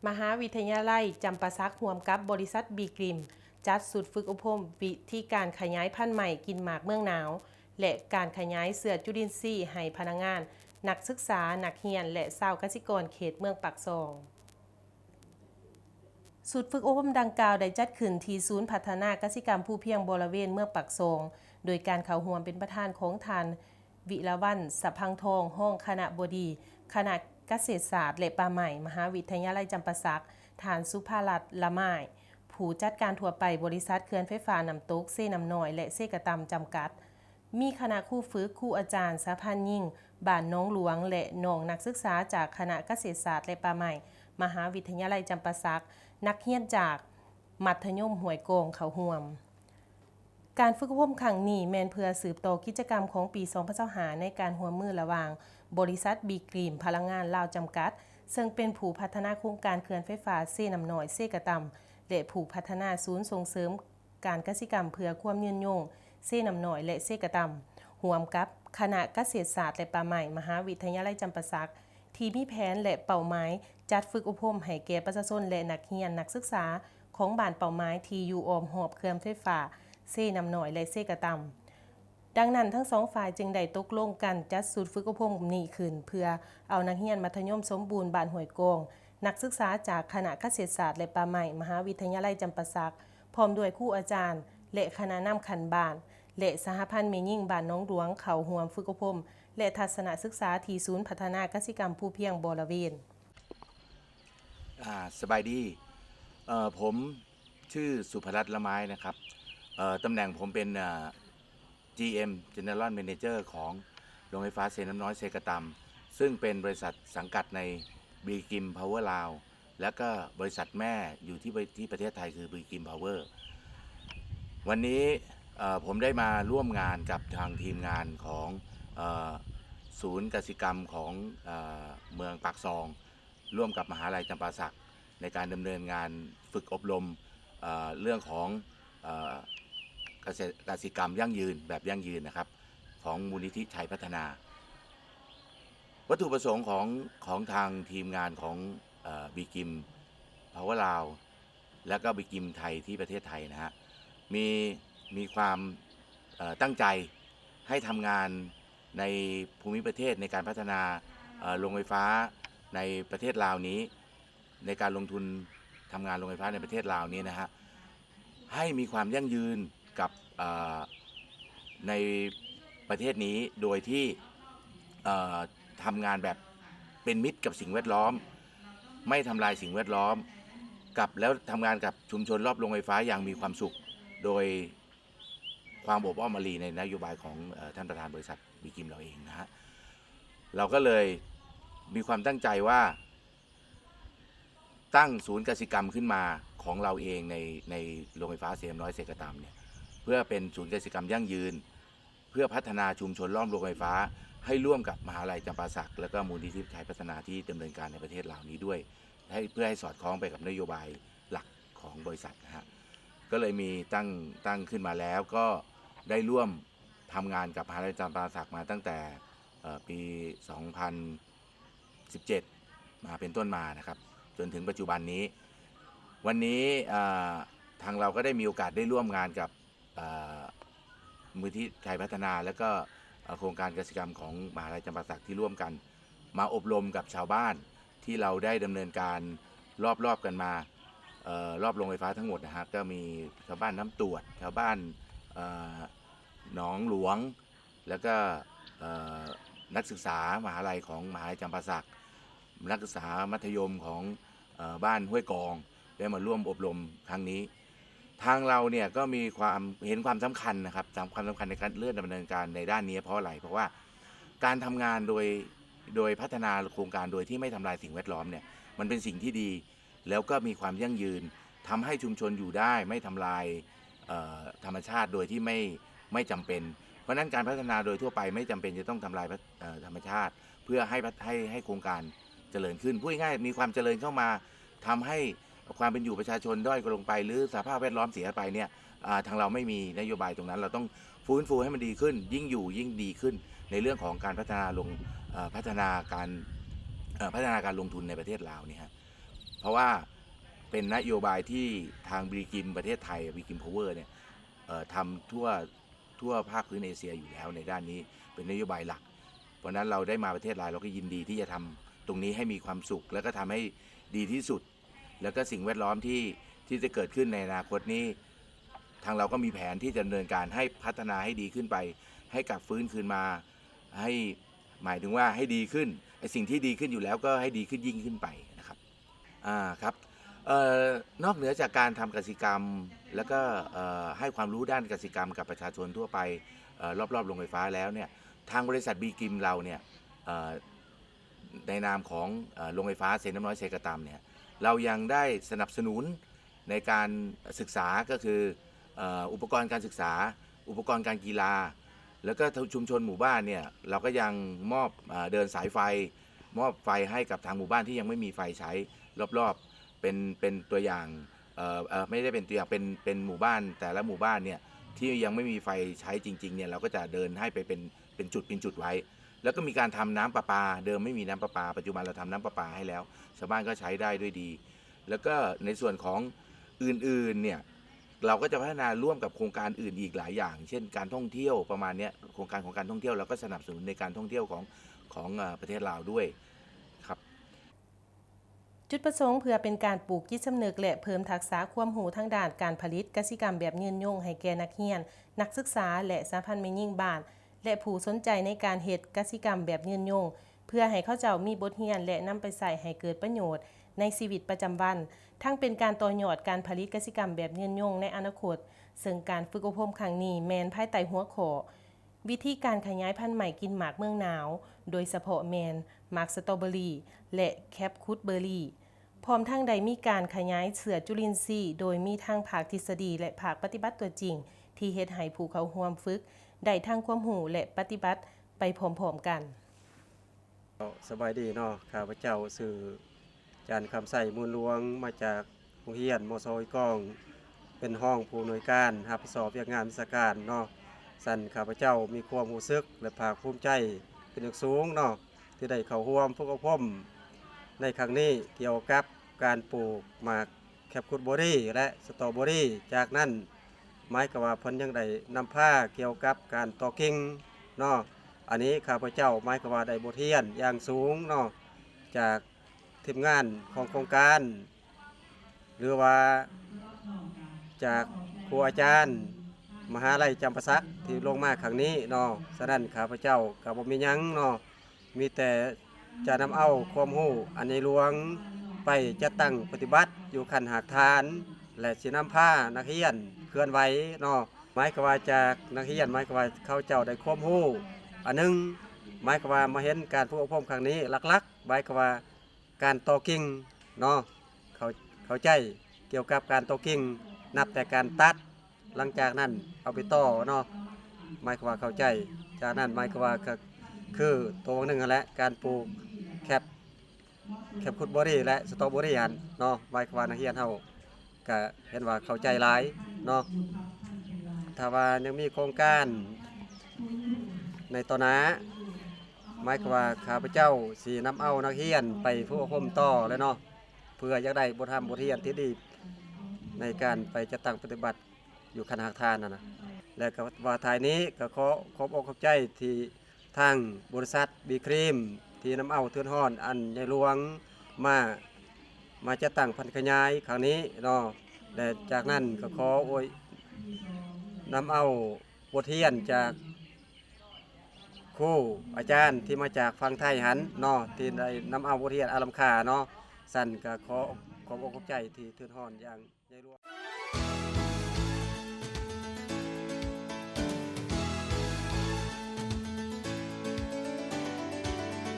ມະຫາວິທະຍາໄລຈຳປາສັກ ຮ່ວມກັບບໍລິສັດບີກຣິມ ຈັດຊຸດຝຶກອົບຮົມວິທີການຂະຫຍາຍພັນໄມ້ກິນໝາກເມືອງໜາວ ແລະ ການຂະຫຍາຍເຊື້ອຈຸລິນຊີໃຫ້ພະນັກງານ, ນັກສຶກສາ, ນັກຮຽນ ແລະ ຊາວກະສິກອນເຂດເມືອງປາກຊ່ອງ. ຊຸດຝຶກອົບຮົມດັ່ງກ່າວໄດ້ຈັດຂຶ້ນທີ່ສູນພັດທະນາກະສິກຳພູພຽງບໍລະເວນເມືອງປາກຊ່ອງ ໂດຍການເຂົ້າຮ່ວມເປັນປະທານຂອງທ່ານ ວິລະວັນ ສະພັງທອງ ຮອງຄະນະບໍດີຄະນະກະເສດສາດ ແລະ ປ່າໄມ້ ມະຫາວິທະຍາໄລຈຳປາສັກ, ທ່ານ ສຸພາລັດ ລະໝ້າຍ ຜູ້ຈັດການທົ່ວໄປບໍລິສັດເຂື່ອນໄຟຟ້ານ້ຳຕົກເຊນ້ຳນ້ອຍ ແລະ ເຊກະຕຳ ຈຳກັດ, ມີຄະນະຄູຝຶກ, ຄູອາຈານ, ສະຫະພັນຍິງບ້ານໜອງຫຼວງ ແລະ ນ້ອງນັກສຶກສາຈາກຄະນະກະເສດສາດ ແລະ ປ່າໄມ້ ມະຫາວິທະຍາໄລຈຳປາສັກ, ນັກຮຽນຈາກມັດທະຍົມຫ້ວຍກອງເຂົ້າຮ່ວມ. ການຝຶກອົບຮົມຄັ້ງນີ້ແມ່ນເພື່ອສືບຕໍ່ກິດຈະກຳຂອງປີສອງພັນຊາວຫ້າ ໃນການຮ່ວມມືລະຫວ່າງບໍລິສັດບີກຣີນພະລັງງານລາວຈຳກັດ ເຊິ່ງເປັນຜູ້ພັດທະນາໂຄງການເຂື່ອນໄຟຟ້າເຊນ້ຳນ້ອຍ ເຊກະຕຳ ແລະ ຜູ້ພັດທະນາສູນສົ່ງເສີມການກະສິກຳເພື່ອຄວາມຍືນຍົງເຊນ້ຳນ້ອຍ ແລະ ເຊກະຕຳ ຮ່ວມກັບຄະນະກະເສດສາດ ແລະ ປ່າໄມ້ ມະຫາວິທະຍາໄລຈຳປາສັກ ທີ່ມີແຜນ ແລະ ເປົ້າໝາຍຈັດຝຶກອົບຮົມໃຫ້ແກ່ປະຊາຊົນ ແລະ ນັກຮຽນນັກສຶກສາຂອງບ້ານເປົ້າໝາຍທີ່ຢູ່ອ້ອມຮອບເຂື່ອນໄຟຟ້າເຊນ້ຳນ້ອຍ ແລະ ເຊກະຕຳ. ດັ່ງນັ້ນ, ທັງສອງຝ່າຍຈຶ່ງໄດ້ຕົກລົງກັນຈັດຊຸດຝຶກອົບຮົມນີ້ຂຶ້ນ ເພື່ອເອົານັກຮຽນມັດທະຍົມສົມບູນບ້ານຫ້ວຍກອງ, ນັກສຶກສາຈາກຄະນະກະເສດສາດ ແລະ ປ່າໄມ້ ມະຫາວິທະຍາໄລຈຳປາສັກ, ພ້ອມດ້ວຍຄູອາຈານ ແລະ ຄະນະນຳຂັ້ນບ້ານ ແລະ ສະຫະພັນແມ່ຍິງບ້ານໜອງຫຼວງ ເຂົ້າຮ່ວມຝຶກອົບຮົມ ແລະ ທັດສະນະສຶກສາທີ່ສູນພັດທະນາກະສິກຳພູພຽງບໍລະເວນ. ອ່າ ສະບາຍດີ. ເອີ ຜົມຊື່ ສຸພະລັດ ລະໄມ້ ນະຄັບ. ເອີ ຕຳແໜ່ງຜົມເປັນ ເອີ ຈີເອັມ General Manager ຂອງໂຮງໄຟຟ້າເຊນ້ຳນ້ອຍ ເຊກະຕຳ ຊຶ່ງເປັນບໍລິສັດສັງກັດໃນ ບີກຣິມ ພາວເວີ ລາວ ແລະ ກໍບໍລິສັດແມ່ຢູ່ທີ່ ທີ່ປະເທດໄທ ຄື ບີກຣິມ ພາວເວີ. ວັນນີ້ ເອີ ຜົມໄດ້ມາຮ່ວມງານກັບທາງທີມງານຂອງ ເອີ ສູນກະສິກຳຂອງ ເອີ ເມືອງປາກຊ່ອງ ຮ່ວມກັບມະຫາໄລຈຳປາສັກ ໃນການດຳເນີນງານຝຶກອົບຮົມ ເອີ ເລື່ອງຂອງ ເອີ ກະເສດ ກະສິກຳຢັ້ງຢືນ ແບບຢັ້ງຢືນນະຄັບ ຂອງມູນນິທິໄທພັດທະນາ. ວັດຖຸປະສົງຂອງ ຂອງທາງທີມງານຂອງ ເອີ ບີກຣິມ ພາວເວີ ລາວ ແລະ ກໍບີກຣິມ ໄທ ທີ່ປະເທດໄທນະຮະ ມີ ມີຄວາມ ເອີ ຕັ້ງໃຈໃຫ້ທຳງານໃນພູມິປະເທດ ໃນການພັດທະນາ ເອີ ໂຮງໄຟຟ້າໃນປະເທດລາວນີ້ ໃນການລົງທຶນທຳງານໂຮງໄຟຟ້າໃນປະເທດລາວນີ້ນະຮະ ໃຫ້ມີຄວາມຢັ້ງຢືນກັບ ເອີ ໃນປະເທດນີ້ ໂດຍທີ່ ເອີ ທຳງານແບບເປັນມິດກັບສິ່ງແວດລ້ອມ, ໄມ່ທຳລາຍສິ່ງແວດລ້ອມ ກັບ ແລ້ວທຳງານກັບຊຸມຊົນລອບໂຮງໄຟຟ້າຢ່າງມີຄວາມສຸກ ໂດຍຄວາມໂອບອ້ອມອາລີໃນນະໂຍບາຍຂອງ ເອີ ທ່ານປະທານບໍລິສັດບີກຣິມ ລາວເອງນະຮະ. ເຮົາກໍເລີຍມີຄວາມຕັ້ງໃຈວ່າ ຕັ້ງສູນກະສິກຳຂຶ້ນມາຂອງລາວເອງໃນ ໃນໂຮງໄຟຟ້າເຊນ້ຳນ້ອຍ ເຊກະຕຳເນີ້ຍ ເພື່ອເປັນສູນກະສິກຳຢັ້ງຢືນ ເພື່ອພັດທະນາຊຸມຊົນລອບໂຮງໄຟຟ້າ ໃຫ້ຮ່ວມກັບມະຫາໄລຈຳປາສັກ ແລະ ກໍມູນນິທິໄທພັດທະນາທີ່ດຳເນີນການໃນປະເທດລາວນີ້ດ້ວຍ ໃຫ້ ເພື່ອໃຫ້ສອດຄ່ອງໄປກັບນະໂຍບາຍຫຼັກຂອງບໍລິສັດນະຮະ. ກໍເລີຍມີຕັ້ງ ຕັ້ງຂຶ້ນມາແລ້ວ ກໍໄດ້ຮ່ວມທຳງານກັບມະຫາໄລຈຳປາສັກມາຕັ້ງແຕ່ ເອີ ປີສອງພັນສິບເຈັດ ມາເປັນຕົ້ນມານະຄັບ ຈົນເຖິງປັດຈຸບັນນີ້. ວັນນີ້ ເອີ ທາງເຮົາກໍໄດ້ມີໂອກາດໄດ້ຮ່ວມງານກັບ ເອີ ມູນນິທິໄທພັດທະນາ ແລະ ກໍ ເອີ ໂຄງການກະສິກຳຂອງມະຫາໄລຈຳປາສັກ ທີ່ຮ່ວມກັນມາອົບຮົມກັບຊາວບ້ານ ທີ່ເຮົາໄດ້ດຳເນີນການລອບໆກັນມາ ເອີ ລອບໂຮງໄຟຟ້າທັງໝົດນະຮະ ກໍມີຊາວບ້ານນ້ຳຕວດ, ຊາວບ້ານ ເອີ ໜອງຫຼວງ ແລ້ວກໍ ເອີ ນັກສຶກສາມະຫາໄລຂອງມະຫາໄລຈຳປາສັກ, ນັກສຶກສາມັດທະຍົມຂອງ ເອີ ບ້ານຫ້ວຍກອງ ໄດ້ມາຮ່ວມອົບຮົມຄັ້ງນີ້. ທາງເຮົາເນີ້ຍກໍມີຄວາມ ເຫັນຄວາມສຳຄັນນະຄັບ ຄວາມສຳຄັນໃນການເລີ່ມດຳເນີນການໃນດ້ານນີ້. ເພາະອະໄລ? ເພາະວ່າການທຳງານໂດຍ ໂດຍພັດທະນາໂຄງການໂດຍທີ່ໄມ່ທຳລາຍສິ່ງແວດລ້ອມເນີ້ຍ ມັນເປັນສິ່ງທີ່ດີ ແລ້ວກໍມີຄວາມຢັ້ງຢືນ ທຳໃຫ້ຊຸມຊົນຢູ່ໄດ້ ໄມ່ທຳລາຍ ເອີ ທຳມະຊາດໂດຍທີ່ໄມ່ ໄມ່ຈຳເປັນ. ເພາະນັ້ນການພັດທະນາໂດຍທົ່ວໄປໄມ່ຈຳເປັນຈະຕ້ອງທຳລາຍ ເອີ ທຳມະຊາດ ເພື່ອໃຫ້ ໃຫ້ ໃຫ້ໂຄງການຈະເລີນຂຶ້ນ. ພູດງ່າຍໆ ມີຄວາມຈະເລີນເຂົ້າມາ ທຳໃຫ້ຄວາມເປັນຢູ່ປະຊາຊົນດ້ອຍລົງໄປ ຫຼື ສະພາບແວດລ້ອມເສຍໄປເນີ້ຍ ອາ ທາງເຮົາໄມ່ມີນະໂຍບາຍຕົງນັ້ນ. ເຮົາຕ້ອງຟື້ນຟູໃຫ້ມັນດີຂຶ້ນ ຍິ່ງຢູ່ຍິ່ງດີຂຶ້ນ ໃນເລື່ອງຂອງການພັດທະນາລົງ ເອີ ພັດທະນາການ ເອີ ພັດທະນາການລົງທຶນໃນປະເທດລາວນີ້ຮະ. เพราะว่าเป็นนโยบายที่ทาง BRICS ประเทศไทย BRICS Power เนี่ย เอ่อ ทำทั่ว ทั่วภาคพื้นเอเชียอยู่แล้วในด้านนี้ เป็นนโยบายหลัก เพราะฉะนั้นเราได้มาประเทศลาว เราก็ยินดีที่จะทำตรงนี้ให้มีความสุข แล้วก็ทำให้ดีที่สุด แล้วก็สิ่งแวดล้อมที่ ที่จะเกิดขึ้นในอนาคตนี้ ทางเราก็มีแผนที่จะดำเนินการให้พัฒนาให้ดีขึ้นไป ให้กลับฟื้นคืนมา ให้ หมายถึงว่าให้ดีขึ้น ไอ้สิ่งที่ดีขึ้นอยู่แล้วก็ให้ดีขึ้นยิ่งขึ้นไปนะครับ อ่า ครับ เอ่อ นอกเหนือจากการทำกสิกรรม แล้วก็ เอ่อ ให้ความรู้ด้านกสิกรรมกับประชาชนทั่วไป เอ่อ รอบๆ โรงไฟฟ้าแล้วเนี่ย ทางบริษัท BRICS เราเนี่ย เอ่อ ในนามของ เอ่อ โรงไฟฟ้าเซน้ำน้อยเซกะตำเนี่ย เรายังได้สนับสนุนในการศึกษา ก็คือ เอ่อ อุปกรณ์การศึกษา อุปกรณ์การกีฬา แล้วก็ชุมชนหมู่บ้านเนี่ย เราก็ยังมอบ เอ่อ เดินสายไฟ มอบไฟให้กับทางหมู่บ้านที่ยังไม่มีไฟใช้รอบๆ เป็น เป็นตัวอย่าง เอ่อ เอ่อ ไม่ได้เป็นตัวอย่าง เป็น เป็นหมู่บ้าน แต่ละหมู่บ้านเนี่ย ที่ยังไม่มีไฟใช้จริงๆ เนี่ย เราก็จะเดินให้ไปเป็น เป็นจุด เป็นจุดไว้ แล้วก็มีการทำน้ำประปา เดิมไม่มีน้ำประปา ปัจจุบันเราทำน้ำประปาให้แล้ว ชาวบ้านก็ใช้ได้ด้วยดี แล้วก็ในส่วนของอื่นๆ เนี่ย เราก็จะพัฒนาร่วมกับโครงการอื่นอีกหลายอย่าง เช่นการท่องเที่ยวประมาณเนี้ย โครงการของการท่องเที่ยว เราก็สนับสนุนในการท่องเที่ยวของ ของ เอ่อ ประเทศลาวด้วยครับ ຈຸດປະສົງເພື່ອເປັນການປູກຈິດສຳນຶກ ແລະ ເພີ່ມທັກສະຄວາມຮູ້ທາງດ້ານການຜະລິດກະສິກຳແບບຍືນຍົງໃຫ້ແກ່ນັກຮຽນ, ນັກສຶກສາ ແລະ ສະຫະພັນແມ່ຍິງບ້ານ ແລະ ຜູ້ສົນໃຈໃນການເຮັດກະສິກຳແບບຍືນຍົງ ເພື່ອໃຫ້ເຂົາເຈົ້າມີບົດຮຽນ ແລະ ນຳໄປໃຊ້ໃຫ້ເກີດປະໂຫຍດໃນຊີວິດປະຈຳວັນ, ທັງເປັນການຕໍ່ຍອດການຜະລິດກະສິກຳແບບຍືນຍົງໃນອະນາຄົດ, ເຊິ່ງການຝຶກອົບຮົມຄັ້ງນີ້ແມ່ນພາຍໃຕ້ຫົວຂໍ້ ວິທີການຂະຫຍາຍພັນໄມ້ກິນໝາກເມືອງໜາວ, ໂດຍສະເພາະແມ່ນໝາກສະຕໍເບີຣີ ແລະ ແຄບຄຸດເບີຣີ. ພ້ອມທັງໄດ້ມີການຂະຫຍາຍເຊື້ອຈຸລິນຊີ ໂດຍມີທັງພາກທິດສະດີ ແລະ ພາກປະຕິບັດຕົວຈິງ ທີ່ເຮັດໃຫ້ຜູ້ເຂົ້າຮ່ວມຝຶກໄດ້ທັງຄວາມຮູ້ ແລະ ປະຕິບັດໄປພ້ອມໆກັນ. ສະບາຍດີເນາະ, ຂ້າພະເຈົ້າຊື່ ຈານຄຳໄຊ ມູນຫຼວງ ມາຈາກໂຮງຮຽນ ມສ ຫ້ວຍກອງ, ເປັນຮອງຜູ້ອຳນວຍການຮັບຜິດຊອບວຽກງານວິຊາການເນາະ. ຊັ້ນຂ້າພະເຈົ້າມີຄວາມຮູ້ສຶກ ແລະ ພາກພູມໃຈເປັນຢ່າງສູງເນາະ ທີ່ໄດ້ເຂົ້າຮ່ວມຝຶກອົບຮົມໃນຄັ້ງນີ້ ກ່ຽວກັບການປູກໝາກແຄບຄຸດເບີຣີ ແລະ ສະຕໍເບີຣີ. ຈາກນັ້ນ ໝາຍຄວາມວ່າເພິ່ນຍັງໄດ້ນຳພາກ່ຽວກັບການຕໍ່ກິ່ງເນາະ. ອັນນີ້ຂ້າພະເຈົ້າໝາຍຄວາມວ່າໄດ້ບົດຮຽນຢ່າງສູງເນາະ ຈາກທີມງານຂອງໂຄງການ ຫຼືວ່າຈາກຄູອາຈານມະຫາໄລຈຳປາສັກທີ່ລົງມາຄັ້ງນີ້ເນາະ. ສະນັ້ນຂ້າພະເຈົ້າກໍບໍ່ມີຫຍັງເນາະ ມີແຕ່ຈະນຳເອົາຄວາມຮູ້ອັນໃຫຍ່ຫຼວງໄປຈັດຕັ້ງປະຕິບັດຢູ່ຂັ້ນຮາກຖານ ແລະ ຊິນຳພານັກຮຽນເຄື່ອນໄຫວເນາະ. ໝາຍຄວາມວ່າຈາກນັກຮຽນ ໝາຍຄວາມວ່າເຂົາເຈົ້າໄດ້ຄວາມຮູ້ອັນໜຶ່ງ, ໝາຍຄວາມວ່າມາເຫັນການຝຶກອົບຮົມຄັ້ງນີ້ ຫຼັກໆ ໝາຍຄວາມວ່າການຕໍ່ກິ່ງເນາະ, ເຂົ້າ ເຂົ້າໃຈກ່ຽວກັບການຕໍ່ກິ່ງ ນັບແຕ່ການຕັດ ຫຼັງຈາກນັ້ນເອົາໄປຕໍ່ເນາະ ໝາຍຄວາມວ່າເຂົ້າໃຈ. ຈາກນັ້ນໝາຍຄວາມວ່າກໍຄືໂຕໜຶ່ງຫັ້ນແຫຼະ ການປູກແຄບ ແຄບຄຸດເບີຣີ ແລະ ສະຕໍເບີຣີຫັ້ນເນາະ. ໝາຍຄວາມວ່ານັກຮຽນເຮົາກໍເຫັນວ່າເຂົ້າໃຈຫຼາຍເນາະ. ຖ້າວ່າຍັງມີໂຄງການໃນຕໍ່ໜ້າ ໝາຍຄວາມວ່າຂ້າພະເຈົ້າຊິນຳເອົານັກຮຽນໄປຝຶກອົບຮົມຕໍ່ແຫຼະເນາະ ເພື່ອຢາກໄດ້ບົດຮ່ຳບົດຮຽນທີ່ດີໃນການໄປຈັດຕັ້ງປະຕິບັດ ຢູ່ຂັ້ນຮາກຖານຫັ້ນນະ. ແລະກໍວ່າທ້າຍນີ້ກໍຂໍຂອບອົກຂອບໃຈທີ່ທາງບໍລິສັດບີຄຣີມ ທີ່ນຳເອົາທຶນຮອນອັນໃຫຍ່ຫຼວງມາ ມາຈັດຕັ້ງຜັນຂະຫຍາຍຄັ້ງນີ້ເນາະ. ແລະຈາກນັ້ນກໍຂໍໂອຍ ນຳເອົາບົດຮຽນຈາກຄູອາຈານທີ່ມາຈາກຝັ່ງໄທຫັ້ນເນາະ ທີ່ໄດ້ນຳເອົາບົດຮຽນອັນລ້ຳຄ່າເນາະ. ຊັ້ນກໍຂໍຂອບອົກຂອບໃຈທີ່ທຶນຮອນຢ່າງໃຫຍ່ຫຼວງ.